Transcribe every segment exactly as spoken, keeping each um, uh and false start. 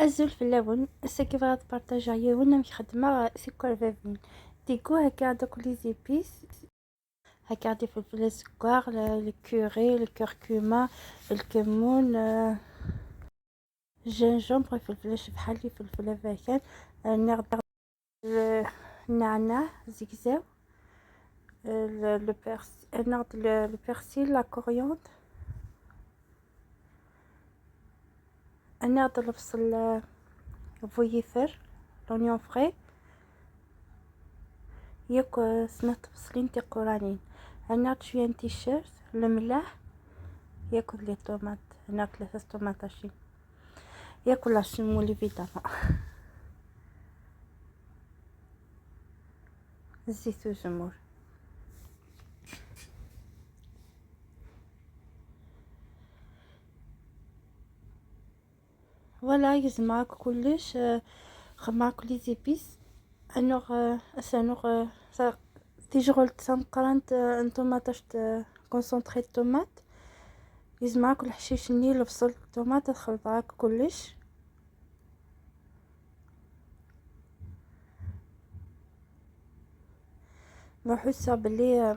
Azul fell-awen, ass-agi bɣiɣ ad partageɣ yiwen amek xedmeɣ tikerbabin. Deg-u heggaɣ-d akk les épices, heggaɣ-d ifelfel azeggaɣ, le, le curry, le curcuma, lkemmun, euh, gingembre, ifelfel acebḥan, ifelfel aberkan, rniɣ-d le nneɛneɛ, zegzaw, euh, le, le pers-, rniɣ-d le, le persil, la coriandre. Rniɣ-d lebṣel, euh, bu yifer, l'oignon frais, yakk, euh, snat tbeṣlin tiquranin. Rniɣ-d cwiya n ticcert, lemleḥ, yakk d les tomates. Rniɣ-d tlata tṭumaṭacin, yakk la semoule, évidemment. Zzit uzemmur. Voilà, gezmeɣ akk kullec, euh, xedmeɣ akk les épices. Anuɣ, euh, asanuɣ, euh, sa-, tijɣelt tameqqrant, euh, n ṭumaṭac, euh, concentré de tomate. Gezmeɣ akk leḥcic-nni, lebṣel, ṭumaṭ, ad xelḍeɣ akk kullec. Ma ḥusseɣ belli, euh,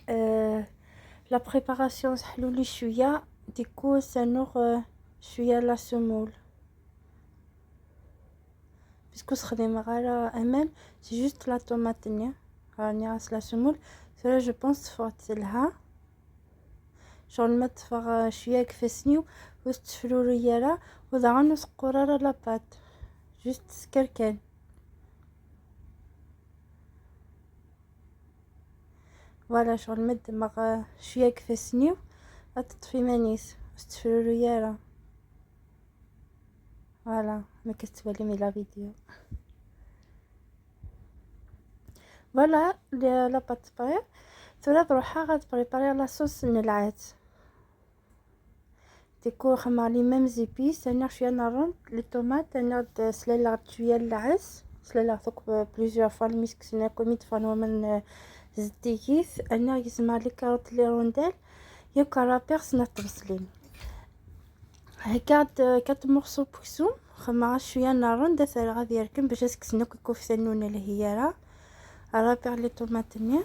euh, la préparation teḥluli cwiya, du coup, asanuɣ, euh, cwiya la semoule. Parce que ur sexdimeɣ ara aman, c'est juste la tomate-nni. Rniɣ-as la semoule. Tura, je pense, teffeɣ-d telha. Ccɣel ma teffeɣ, euh, cwiya deg ifassen-iw, ur tettefruri ara, u daɣen ur teqqur ara la pâte. Juste tesker kan. Voilà, ccɣel ma ddmeɣ, euh, cwiya deg ifassen-iw, ad teṭṭef iman-is, ur tettefruri ara. Voilà, ma tettwalim la vidéo. Voilà, la, la pâte prête. Tura ad ruḥeɣ ad prépariɣ la sauce n lɛads. Du coup, xedmeɣ les mêmes épices, rniɣ cwiya n rrend, les tomates, rniɣ-d, slaleɣ-d cwiya n lɛes, slaleɣ-t akk plusieurs fois, lmisk s-, akk mi d-ffɣen waman, euh, zeddigit, rniɣ gezmeɣ les carottes, les rondelles, yakk rniɣ snat tbeṣlin. Heggaɣ-d, euh, quatre morceaux n weksum, xedmeɣ cwiya n rrend, ad t-rreɣ ad yerkem bac ad s-kksen akk ikuftan ur nelhi ara. Rniɣ les tomates-nni.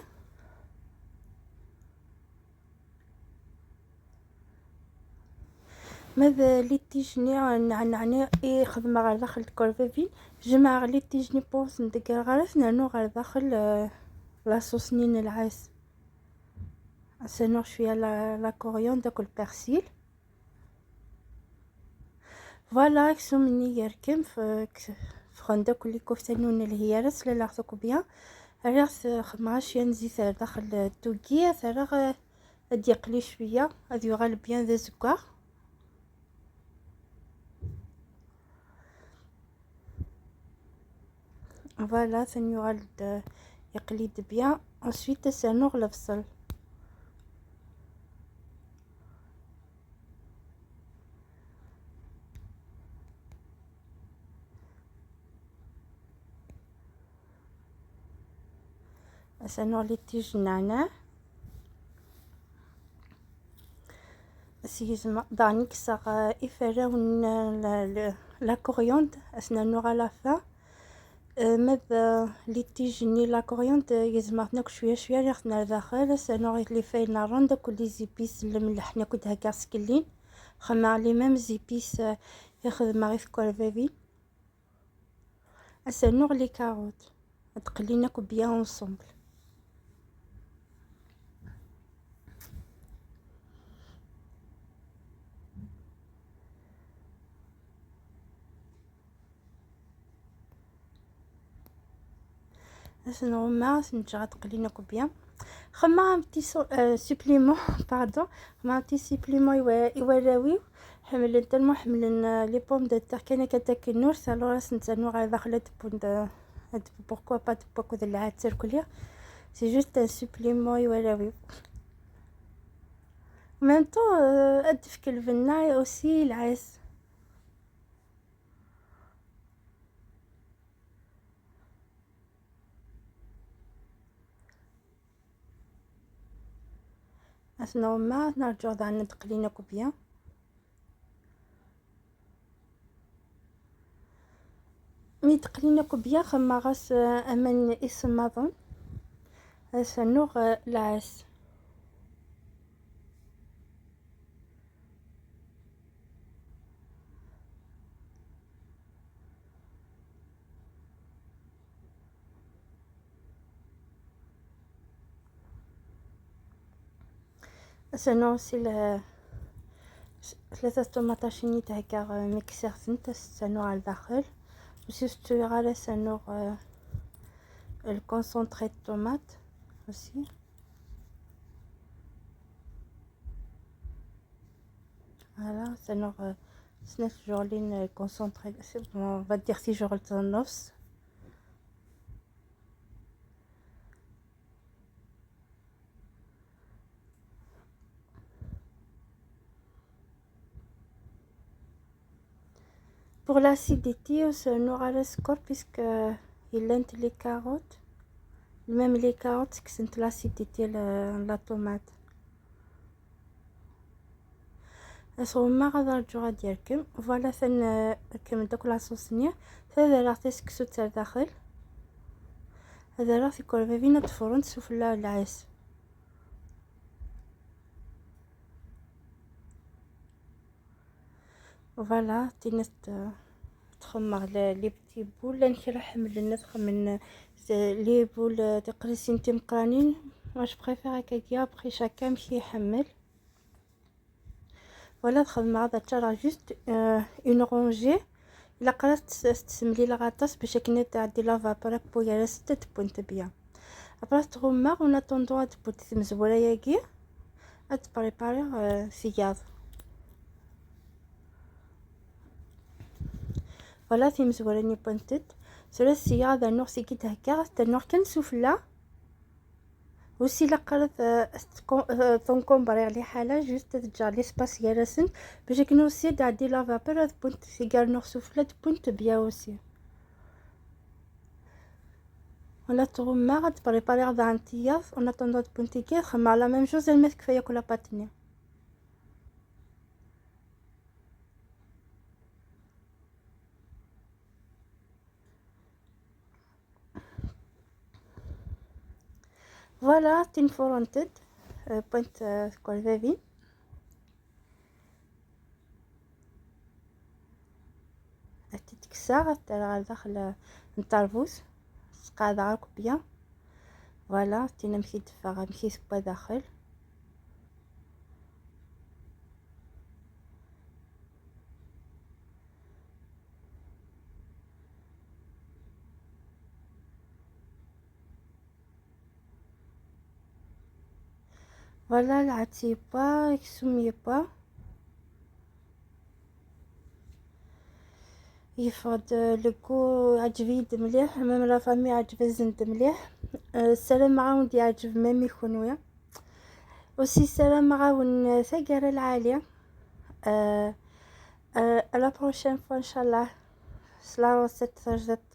Ma d les tiges-nni, euh, nneɛneɛ-nni i xedmeɣ ɣer daxel n tkerbabin, jemɛeɣ les tiges-nni pour ur ten-ḍeggreɣ ara, ad ten-rnuɣ ɣer daxel, euh, la sauce-nni n lɛes. Ad s-rnuɣ cwiya la, la coriandre akked le persil. Voilà, aksum-nni yerkem, f-, k-, ffɣen-d akk likuftan ur nelhi ara, slaleɣ-t akk bien. Rriɣ-t, xedmeɣ cwiya n zzit ar daxel n tuggi, ad t-rreɣ, eh, ad d-yeqli cwiya, ad yuɣal bien d azeggaɣ. Voilà, atan yuɣal-d, eh, yeqli-d bien. Ensuite, ad s-rnuɣ lebṣel. Ad s-rnuɣ les tiges n nneɛneɛ. Ad s-gezmeɣ daɣen, i kkseɣ, eh, iferrawen n, eh, la, la, la coriandre, ad s-nernuɣ à la fin. Eh, ma d, eh, les tiges-nni la coriandre, eh, gezmeɣ-ten akk cwiya cwiya, rriɣ-ten ar daxel, ad s-rnuɣ les feuilles n rrend akked les épices n lemleḥ-nni akk d-heggaɣ skellin. Xedmeɣ les mêmes épices, eh, i xedmeɣ i tkerbabin. Ad s-rnuɣ les carottes. Ad qellin akk bien ensemble. Ad ten-ɣummeɣ, ad ten-ǧǧeɣ ad qellin akk bien. Xemma un petit so-, euh, supplément, pardon. Xemma un petit supplément i wa-, i warraw-iw. Ḥemmlen, tellement ḥemmlen, euh, les pommes de terre kan akka d takennurt, alors ad sen-tt-rnuɣ ɣer daxel ad d-wwun d-, ad d-, pourquoi pas d-wwun akked lɛads irkelli. C'est juste un supplément i warraw-iw. En même temps, euh, ad d-tefk lbenna aussi lɛads. Ad ten-ɣummeɣ, ad ten-rǧuɣ daɣen ad d-qlin akk bien. Yettqelliq akk bya xemmaɣ-as, eh, aman isemmaḍen. Ad s-rnuɣ, eh, lɛes. Ad s-rnuɣ si le-, tlata ṭumaṭacin i d-heggaɣ, eh, mi ksiɣ-tent, ad s-rnuɣ ɣer daxel. Aussi, ur tettu ara ad s-rnuɣ, eh, le concentré de tomate aussi. Voilà, ad s-rnuɣ, eh, snat tjuɣlin, eh, concentré. C'est bon, on va dire tijuɣelt n nnefs. Pour l'acidité, ur s-rennuɣ ara sskeṛ, puisque llant les carottes. Même les carottes, kksent l'acidité, la, la tomate. Asɣumma ad rǧuɣ ad yerkem. Voilà, atan, eh, rkem-d akk la sauce-nni. Ad rreɣ taseksut ar daxel. Ad rreɣ tikerbabin ad d-furent s ufella lɛis. Voilà, tinna t-, txemmeɣ le-, les petits boules, llan kra ḥemmlen ad xemmen, eh, les boules, eh, tiqrisin timeqqranin. Moi, je préfère akkagi, après chacun amek iḥemmel. Voilà, ad xedmeɣ ad ččareɣ juste, euh, une rangée. Ilaq ara s-, s-, tessemlileɣ aṭas bac akken ad tɛeddi la vapeur akk gar-asent ad wwent bya. Après ad ɣummeɣ, en attendant ad wwent tmezwura-agi, ad prépariɣ, euh, tiyaḍ. Voilà, timezwura-nni wwent-d. Tura ssya ad rnuɣ seg i d-heggaɣ, ad t-rnuɣ kan sufella. Ur s-ilaq ara t-, t-, tenkumbriɣ liḥala, juste ad ǧǧeɣ l'espace gar-asen, bac akken aussi ad tɛeddi la vapeur, ad wwent tigar-nneɣ sufella, ad wwent bya aussi. Voilà, ɣummeɣ, ad prépariɣ daɣen tiyaḍ, en attendant ad wwent tigar, xemmeɣ la même chose, alma tekfa yakk la pâte-nni. Voilà, tin furent-d, euh, wwent, euh, tkerbabin. Ad t-id-kkseɣ, ad t-rreɣ ɣer daxel, euh, n teṛbut. Sqeɛdeɣ akk bya. Voilà, tin amek i d-teffeɣ, amek i tewwa daxel. Voilà, lɛets yewwa, aksum yewwa. Yeffeɣ-d, euh, le goût, ɛǧeb-iyi-d mliḥ, même la famille ɛǧeb-asen-d mliḥ. Euh, ssarameɣ ad wen-d-yeɛǧeb même i kenwi. Aussi ssarameɣ-awen taggara lɛali. Euh, euh, à la prochaine fois, ncallah. S la recette tajdidt.